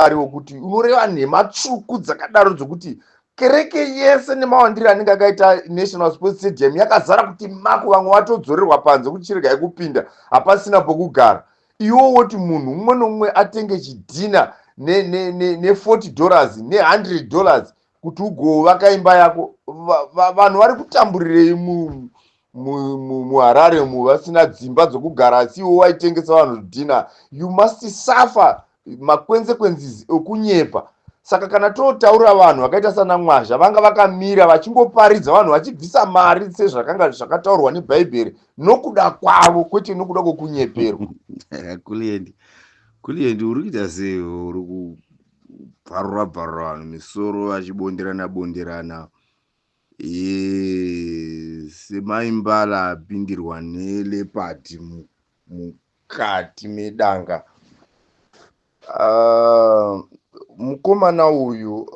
waMwari wokuti unoreva nhema tsvuku dzakadaro dzokuti kereke yese nemawandiro anenge akaita National Sports Stadium yakazara kuti mako, vamwe vatodzorerwa panze kuti chiregai kupinda, hapasina pokugara. Iwo woti munhu mumwe nomumwe atenge chidhina ne$40, ne$100 kuti ugovaka imba yako. Vanhu vari kutamburirei muHarare mu vasina dzimba dzokugara, asi iwo waitengesa vanhu dhina? You must suffer maconsequences okunyepa. Saka kana totaura vanhu vakaita sana Mwazha, vanga vakamira vachingoparidza vanhu vachibvisa mari sezvakanga zvakataurwa neBhaibheri, nokuda kwavo, kwete nokuda kwokunyeperwa. Kuliendi, Kuliendi, uri kuita sei? Uri kubvarura bvarura vanhu misoro vachibonderana bonderana semaimbala apindirwa neleopard mukati medanga. Mukomana uyu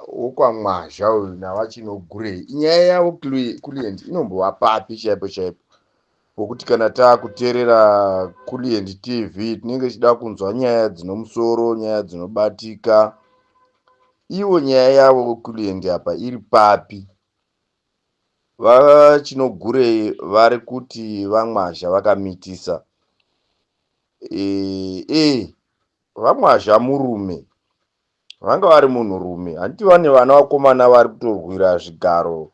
wokwaMwazha uyu naVaChinogurei, inyaya yavo, Kulient, inombova papi chaipo chaipo? Pokuti kana taakuteerera Kulient TV tinenge tichida kunzwa nyaya dzinomusoro, nyaya dzinobatika. Ivo nyaya yavo, Kulient, apa iri papi? VaChinogurei vari kuti vaMwazha vakamitisa. VaMwazha murume, vanga vari munhurume. Handiti vane vana vakomana vari kutorwira zvigaro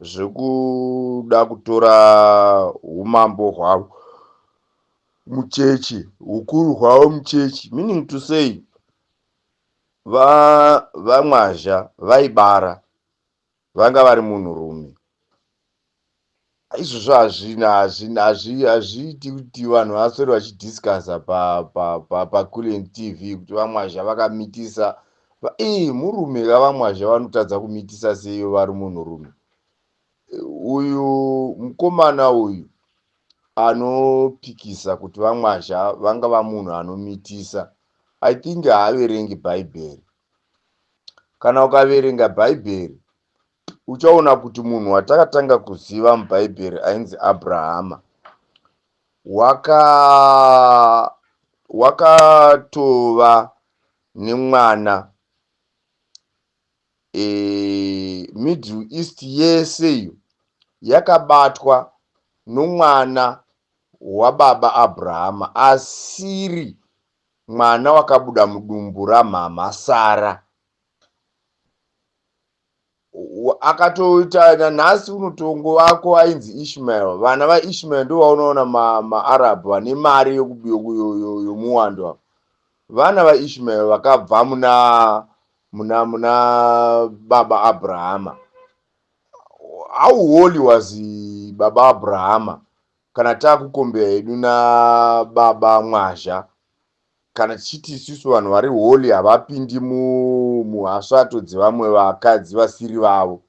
zvekuda kutora umambo hwavo muchechi, ukuru hwavo muchechi? Meaning to say, VaMwazha vaibara, vanga vari munhurume. Izvozvo hazviiti kuti vanhu vaswere vachidiscussa paKulient TV kuti vaMwazha vakamitisa. Ii, murume ka vaMwazha, vanotadza kumitisa seiyo vari munhurume? Uyu mukomana uyu anopikisa kuti vaMwazha vanga vamunhu anomitisa, I think haaverengi Bhaibheri. Kana ukaverenga Bhaibheri uchaona kuti munhu watakatanga kuziva muBhaibheri ainzi Abrahama wakatova nemwana. Middle East yese iyo yakabatwa nomwana wababa Abrahama, asiri mwana wakabuda mudumbu ramama Sara. Akatoita nanhasi unotongo vako ainzi Ishmael. Vana vaIshmael ndo vaunoona maArab vane mari yomuwando ava. Vana vaIshmael vakabva muna baba Abrahama. How holy was baba Abrahama kana taakucompare hedu nababa Mwazha? Kana tichiti isusu vanhu vari holy havapindi muhasvato dzevamwe vakadzi vasiri vavo,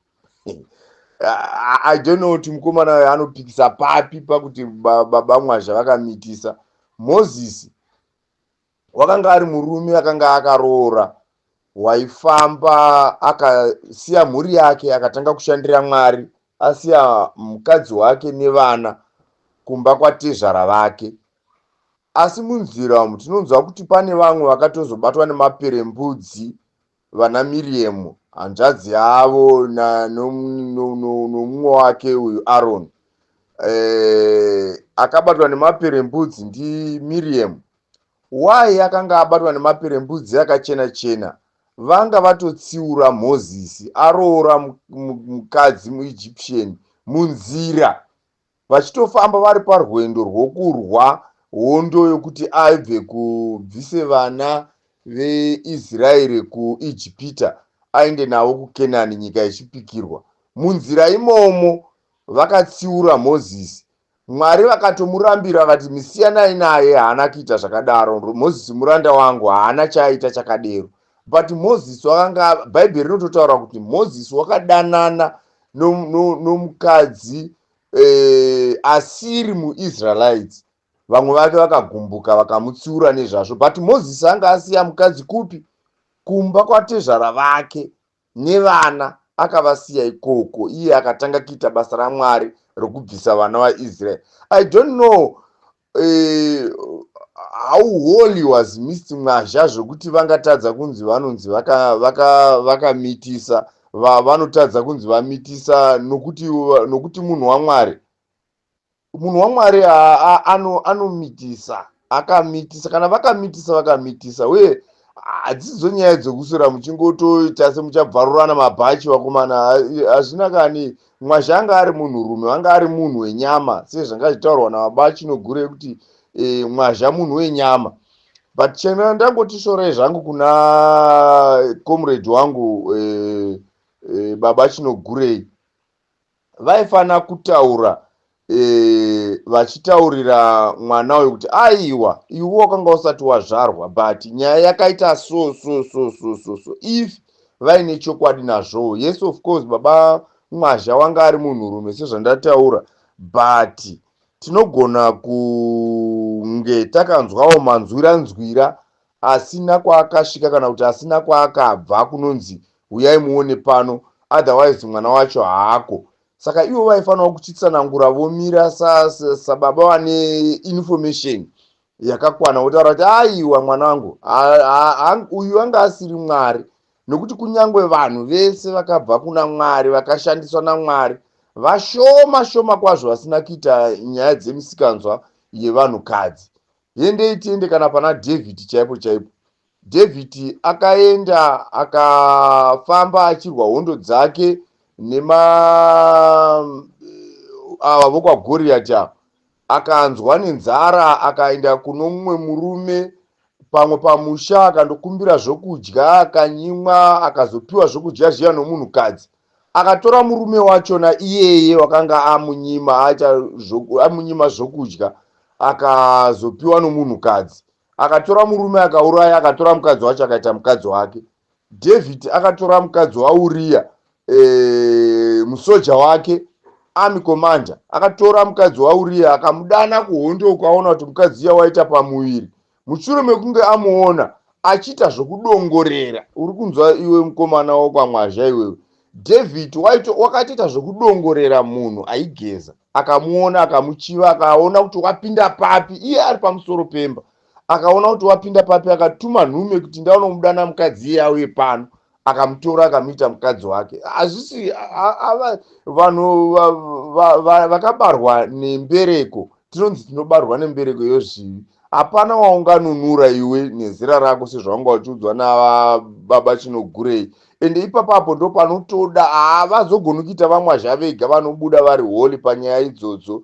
I don't know kuti mukomana uyu anopikisa papi pakuti baba Mwazha vakamitisa. Mozisi wakanga ari murume akanga akaroora, waifamba, akasiya mhuri yake, akatanga kushandira Mwari, asiya mukadzi wake nevana kumba kwatezvara vake. Asi munzira umu tinonzwa kuti pane vamwe vakatozobatwa nemaperembudzi, vana Miriam hanzvadzi yavo nomumwe wake uyu Aron. Akabatwa nemaperembudzi ndiMiriam. Why akanga abatwa nemaperembudzi akachena chena? Vanga vatotsiura Mozisi aroora mukadzi muEgyptian munzira, vachitofamba vari parwendo rwokurwa hondo yokuti aibve kubvise vana veIsraeri kuIjipita aende navo kuKenani, nyika yechipikirwa. Munzira imomo vakatsiura Mozisi. Mwari vakatomurambira, vakati, "Misiyanai naye, haana kuita zvakadaro. Mozisi muranda wangu, haana chaaita chakadero." But Mozisi wakanga, Bhaibheri rinototaura kuti Mozisi wakadanana nomukadzi asiri muIsraelites. Vamwe vake vakagumbuka, vakamutsiura nezvazvo. But Mozisi anga asiya mukadzi kupi? Kumba kwatezvara vake nevana, akavasiya ikoko. Iye akatanga kuita basa raMwari rokubvisa vana vaIsraeri. I don't know. How holy was Mr Mwazha zvokuti vangatadza kunzi vanonzi vakamitisa, vanotadza kunzi vamitisa nokuti munhu waMwari, munhu waMwari anomitisa, akamitisa. Kana vakamitisa, vakamitisa. Uye hadzidzo nyaya dzekuswera muchingotoita semuchabvarurana mabhachi, vakomana, hazvina kani. Mwazha anga ari munhurume, vanga ari munhu wenyama, sezvanga zvichitaurwa nababa Chinogure kuti Mwazha munhu wenyama. But chena ndangoti svorai zvangu kuna comrade wangu, baba Chinogurei, vaifanira kutaura vachitaurira mwana uyu kuti aiwa, iwe wakanga usati wazvarwa, but nyaya yakaita so so so so so so, if vaine chokwadi nazvo. Yes, of course, baba Mwazha wanga ari munhurume sezvandataura, but tinogona kunge takanzwawo manzwira nzwira asina kwaakasvika kana kuti asina kwaakabva, kunonzi uyai muone pano, otherwise mwana wacho haako. Saka ivo vaifanira kuchitsanangura, vomira sababa vane information yakakwana, votaura kuti aiwa, mwana wangu, uyu anga asiri Mwari, nokuti kunyange vanhu vese vakabva kuna Mwari, vakashandiswa naMwari, vashoma shoma kwazvo vasina kuita nyaya dzemisikanzwa yevanhukadzi. Hendei tiende kana pana David chaipo chaipo. David akaenda, akafamba achirwa hondo dzake nema ava vokwaGoriyati ava, akanzwa nenzara, akaenda kuno mumwe murume pamwe pamusha, akandokumbira zvokudya, akanyimwa, akazopiwa zvokudya zviya nomunhukadzi. Akatora murume wachona iyeye wakanga amunyima, aita amunyima zvokudya, akazopiwa nomunhukadzi, akatora murume, akauraya, akatora mukadzi wacho, akaita mukadzi wake. David akatora mukadzi waUriya, musoja wake, army commander, akatora mukadzi waUriya, akamudana kuhondo. Ukaona kuti mukadzi iya waita pamuviri mushure mekunge amuona achiita zvokudongorera. Uri kunzwa iwe, mukomana wokwaMwazha iwewe? David wakatoita zvokudongorera munhu aigeza, akamuona, akamuchiva, akaona kuti wapinda papi. Iye ari pamusoro pemba, akaona kuti wapinda papi, akatuma nhume kuti ndaonomudana mukadzi iye auye pano. Akamutora, akamuita mukadzi wake. Hazvisi vanhu vakabarwa nembereko, tinonzi tinobarwa nembereko yozvivi. Hapana waunganunura iwe nezera rako sezvawanga uchiudzwa navababa Chinogurei. Ende ipapapo ndo panotoda, havazogoni kuita vaMwazha vega vanobuda vari holy panyaya idzodzo,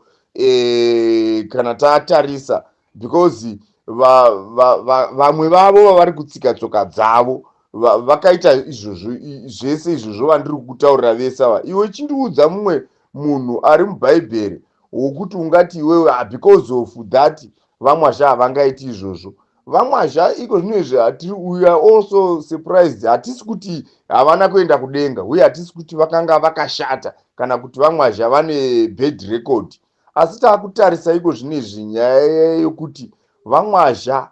kana tatarisa, because vamwe vavo vavari kutsika tsoka dzavo vakaita izvozvo zvese izvozvo vandiri kutaurira vese ava. Iwe chindiudza mumwe munhu ari mubhaibheri wokuti ungati iwewe, ah, because of that vaMwazha havangaiti izvozvo. VaMwazha iko zvino izvi hatiri, we are also surprised. Hatisi kuti havana kuenda kudenga, uye hatisi kuti vakanga vakashata kana kuti vaMwazha vane bad record, asi taakutarisa iko zvino izvi nyaya yokuti vaMwazha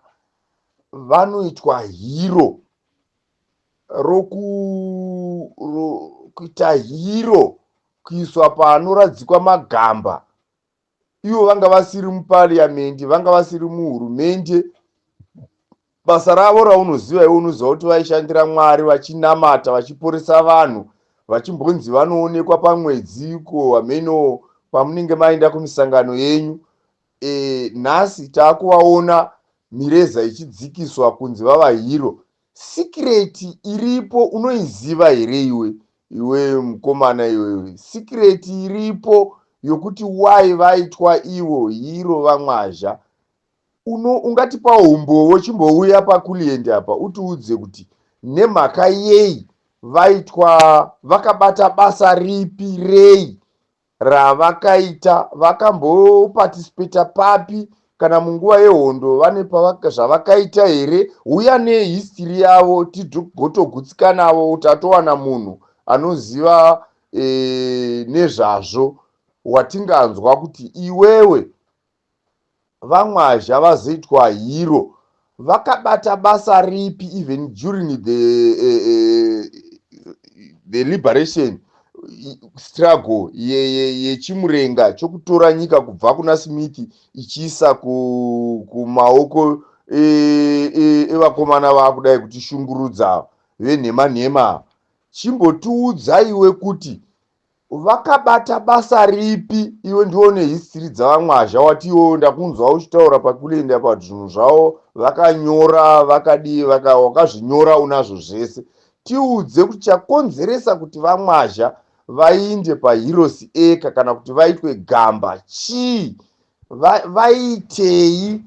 vanoitwa hero, rokuita hero, kuiswa panoradzikwa magamba, ivo vanga vasiri mupariamendi, vanga vasiri muhurumende. Basa ravo raunoziva iwe, unoziva kuti vaishandira Mwari, vachinamata, vachiporesa vanhu, vachimbonzi vanoonekwa pamwedzi ko hameno pamunenge maenda kumisangano yenyu. Nhasi taakuvaona mireza ichidzikiswa kunzi vava hero. Secret iripo unoiziva here iwe, iwe mukomana iwewe? Secret iripo yokuti wai vaitwa ivo hero vaMwazha, ungatipa umbowo? Chimbouya pakuliendi apa utiudze kuti nemhaka yei vaitwa, vakabata basa ripi rei ravakaita, vakamboparticipata papi, kana munguva yehondo vane zvavakaita here? Uya nehistory yavo tigotogutsikanawo, tatowana munhu anoziva nezvazvo watinganzwa kuti iwewe, vaMwazha vazoitwa hero, vakabata basa ripi even during the liberation. Struggle yechimurenga chokutora nyika kubva kuna Smith ichiisa kumaoko evakomana vaakudai kutishungurudza venhema nhema. Chimbotiudzaiwe kuti vakabata basa ripi. Iwe ndione history dzavaMwazha. Wati iwo ndakunzwa uchitaura pakulenda pa zvinhu zvavo vakanyora, vakadii, wakazvinyora, unazvo zvese. Tiudze kuti chakonzeresa kuti vaMwazha vainde paHeroes Acre kana kuti vaitwe gamba chii? Vaitei?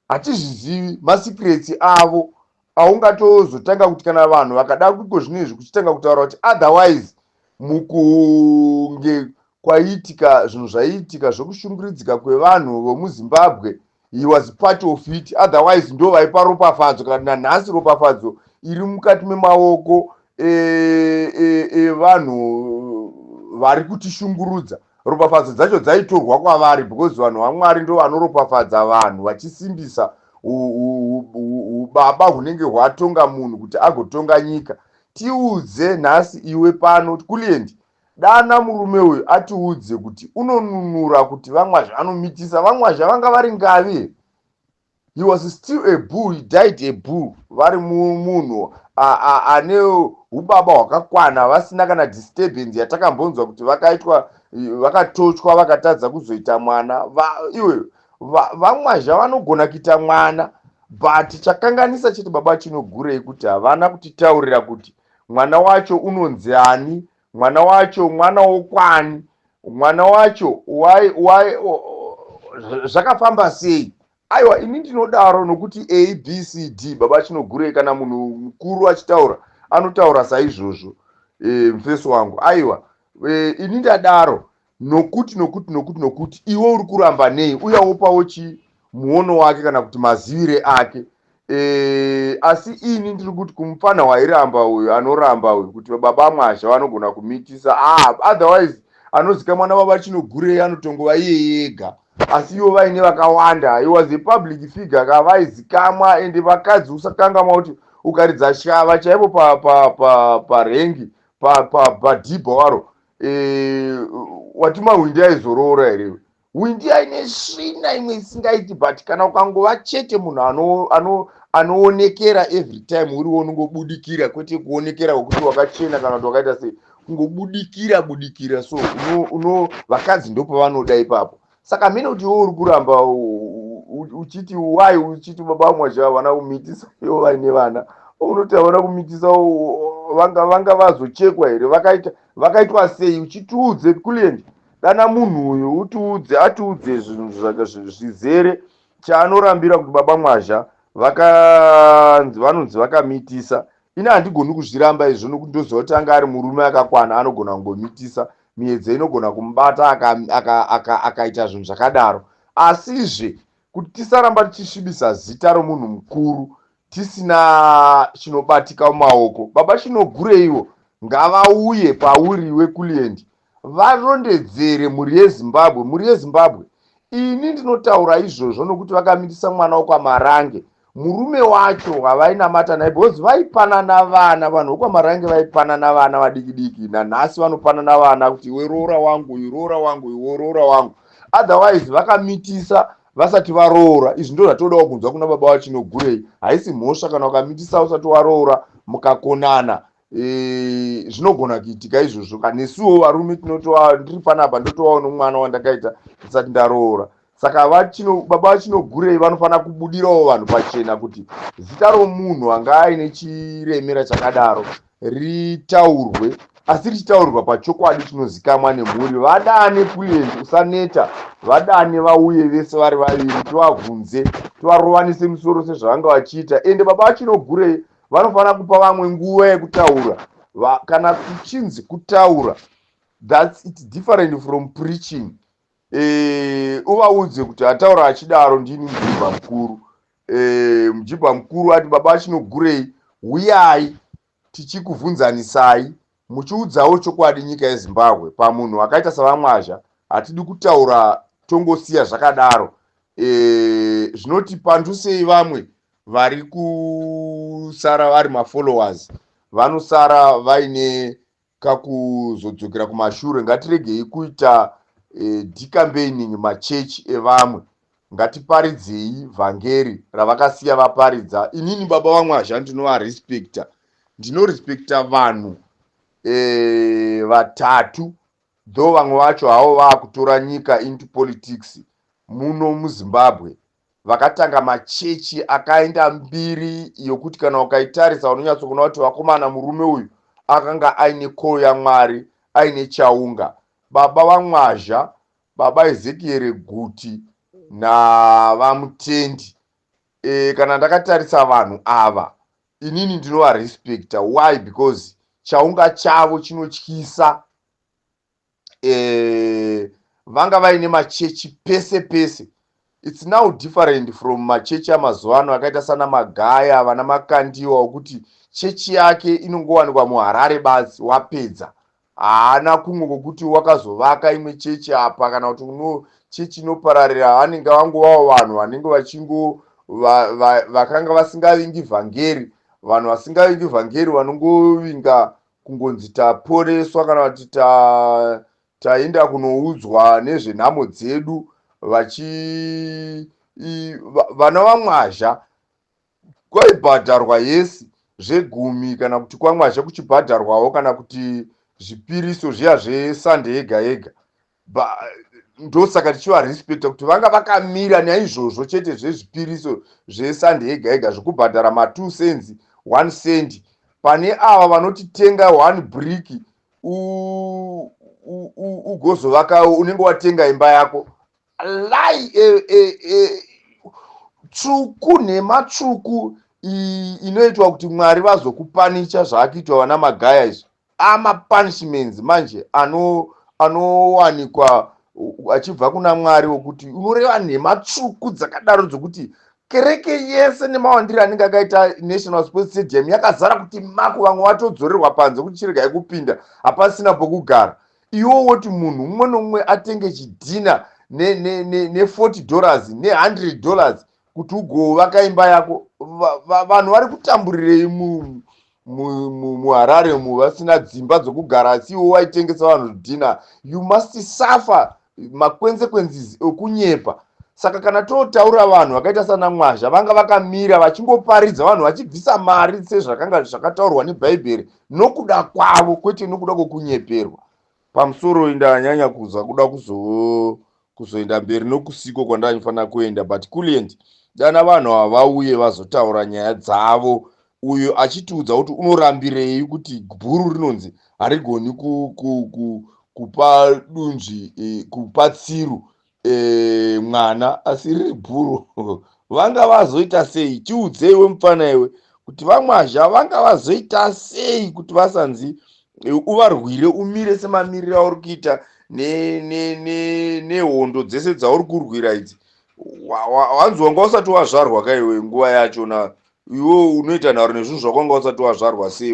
Hatizvizivi masecrets avo aungatozotanga kuti kana vanhu vakada kuiko zvino izvi kuchitanga kutaura kuti otherwise mukunge kwaiitika zvinhu zvaiitika zvokushungurudzika kwevanhu vomuZimbabwe, he was part of it. Otherwise ndo vaipa ropafadzo. Kana nanhasi ropafadzo iri mukati memaoko evanhu e, e vari kutishungurudza, ropafadzo dzacho dzaitorwa kwavari, because vanhu vaMwari ndo vanoropafadza vanhu vachisimbisa ubaba hunenge hwatonga munhu kuti agotonga nyika. Tiudze nhasi iwe pano, Kuliendi, dana murume uyu atiudze kuti unonunura kuti vaMwazha anomitisa. VaMwazha vanga vari ngavi. He was still a bull, he died a bull. Vari munhu ane ubaba hwakakwana, vasina kana disturbance yatakambonzwa kuti vakaitwa, vakatochwa, vakatadza kuzoita mwana. Iwe, vaMwazha vanogona kuita mwana, but chakanganisa chete baba Chinogurei kuti havana kutitaurira kuti mwana wacho unonzi ani, mwana wacho mwana wokwani, mwana wacho zvakafamba sei. Aiwa, ini ndinodaro nokuti A, B, C, D. Baba Chinogurei, kana munhu mukuru achitaura anotaura saizvozvo. Mufesi wangu, aiwa, ini ndadaro nokuti nokuti nokuti nokuti iwe uri kuramba nei? Uya wopawo chi muono wake kana kuti mazivire ake. Asi ini ndiri kuti kumufana wairamba uyu, anoramba uyu kuti baba Mwazha vanogona kumitisa, ah, otherwise anozikamwa nababa Chinogurei anotongova iye yega, asi ivo vaine vakawanda. He was a public figure kavaizikamwa, ende vakadzi usakangamwa kuti ukaridza shava chaipo parengi padhibha waro, wati mahwindi aizoroora here? Hwindi aine svina imwe isingaiti, but kana ukangova chete munhu anoonekera every time, uriwo unongobudikira, kwete kuonekera kwekuti wakachena kana kuti wakaita sei, kungobudikira budikira so uno vakadzi ndopavanoda ipapo. Saka mene kuti iwe uri kuramba uchiti wai, uchiti baba Mwazha havana kumitisa, ivo vaine vana, unoti havana kumitisa, vanga vazochekwa here? Vakaitwa sei? Uchitiudze, Kuliendi, dana munhu uyu utiudze, atiudze zvinhu zvizere chaanorambira kuti baba Mwazha vakanzi vanonzi vakamitisa. Ini handigoni kuzviramba izvo nokuti ndoziva kuti anga ari murume akakwana, anogona kungomitisa, miedzo inogona kumubata akaita zvinhu zvakadaro. Asizve kuti tisaramba tichisvibisa zita romunhu mukuru tisina chinobatika mumaoko, baba Chinogureiwo ngavauye pauri weKuliendi, varondedzere mhuri yeZimbabwe. Mhuri yeZimbabwe, ini ndinotaura izvozvo nokuti vakamitisa mwana wokwaMarange, murume wacho havainamata naye, because vaipanana vana. Vanhu vokwaMarange vaipanana vana vadiki diki, nanhasi vanopanana vana kuti iwe roora wangu uyu, roora wangu uyu, roora wangu. Otherwise vakamitisa vasati varoora. Izvi ndo zvatodawo kunzwa kuna baba vaChinogurei. Haisi mhosva kana ukamitisa usati waroora, mukakonana, zvinogona kuitika izvozvo. Kanesuwo varume tinotova, ndiri panapa ndotovawo nomwana wandakaita ndisati ndaroora. Saka baba vaChinogurei vanofanira kubudirawo vanhu pachena kuti zita romunhu anga aine chiremera chakadaro ritaurwe, asi richitaurirwa pachokwadi chinozikamwa nemhuri. Vadane, Kuliendi, usaneta, vadane vauye vese vari vaviri, tivabvunze, tivarovanise musoro sezvavanga vachiita. Ende baba vaChinogurei vanofanira kupa vamwe nguva yekutaura. Kana kuchinzi kutaura, that's it, different from preaching. Uvaudze kuti ataura achidaro ndini mujibha mukuru. Mujibha mukuru ati baba Chinogurei uyai tichikuvhunzanisai, muchiudzawo chokwadi nyika yeZimbabwe pamunhu akaita savaMwazha. Hatidi kutaura, tongosiya zvakadaro. Zvinoti pandusei vamwe vari kusara vari mafollowers, vanosara vaine Kakuzodzokera kumashure, ngatiregei kuita decampaigning machechi evamwe. Ngatiparidzei vhangeri ravakasiya vaparidza. Inini baba vaMwazha ndinovarespekta. Ndinorespekta vanhu vatatu, though vamwe vacho havo vaakutora nyika into politics muno muZimbabwe, vakatanga machechi akaenda mbiri yokuti kana ukaitarisa unonyatsokuona kuti vakomana, murume uyu akanga aine call yaMwari, aine chaunga. Baba vaMwazha, baba Ezekieri Guti navaMutendi. Kana ndakatarisa vanhu ava, inini ndinovarespekta. Why? Because chaunga chavo chinotyisa. Vanga vaine machechi pese pese. It's now different from machechi amazuva ano akaita sana Magaya, vana Makandiwa, okuti chechi yake inongowanikwa muHarare basi, wapedza, haana kumwe kwokuti wakazovaka imwe chechi apa kana kuti uno chechi inopararira. Vanenge vangovawo vanhu vanenge vachingo vakanga vasingavingi vhangeri. Vanhu vasingavingi vhangeri vanongovinga kungonzi taporeswa kana kuti taenda kunoudzwa nezvenhamo dzedu. Vachi vana vaMwazha kwaibhadharwa yesi zvegumi, kana kuti kwaMwazha kuchibhadharwawo, kana kuti zvipiriso zviya zveSunday yega yega. Ndosaka tichivarespekta kuti vanga vakamira naizvozvo chete zvezvipiriso zveSunday yega yega, zvekubhadhara ma2 cents, 1 cent. Pane ava vanoti tenga 1 brick ugozovaka, unenge watenga imba yako. Lie tsvuku, nhema tsvuku inoitwa kuti Mwari vazokupanicha zvaakuitwa vana Magaya izvi. Amapunishments manje anowanikwa achibva kuna Mwari, wokuti unoreva nhema tsvuku dzakadaro dzokuti kereke yese nemawandiro anenge akaita National Sports Stadium yakazara kuti mako, vamwe vatodzorerwa panze kuti chiregai kupinda, hapasina pokugara. Iwo woti munhu mumwe nomumwe atenge chidhina ne$40, ne$100 kuti ugovaka imba yako. Vanhu vari kutamburirei muHarare mu vasina dzimba dzokugara, asi iwo waitengesa vanhu zvidhina? You must suffer maconsequences okunyepa. Saka kana totaura vanhu vakaita sana Mwazha, vanga vakamira vachingoparidza, vanhu vachibvisa mari sezvakanga zvakataurwa neBhaibheri, nokuda kwavo, kwete nokuda kwokunyeperwa. Pamusoro ndanyanya kuza kuda kuzoenda mberi nokusiko kwandaifanira kuenda, but Kulient, dana vanhu ava vauye vazotaura nyaya dzavo. Uyo achitiudza kuti unorambirei kuti bhuru rinonzi harigoni kupa dunzvi, kupa tsiru mwana, asi riri bhuru. Vanga vazoita sei? Tiudzeiwe mufana iwe, kuti vaMwazha vanga vazoita sei kuti vasanzi uvarwire, umire semamiriro auri kuita nehondo dzese dzauri kurwira idzi? Wanzi wanga usati wazvarwa kaiwe nguva yachona. Iwe unoita nharo nezvinhu zvakwanga usati wazvarwa sei?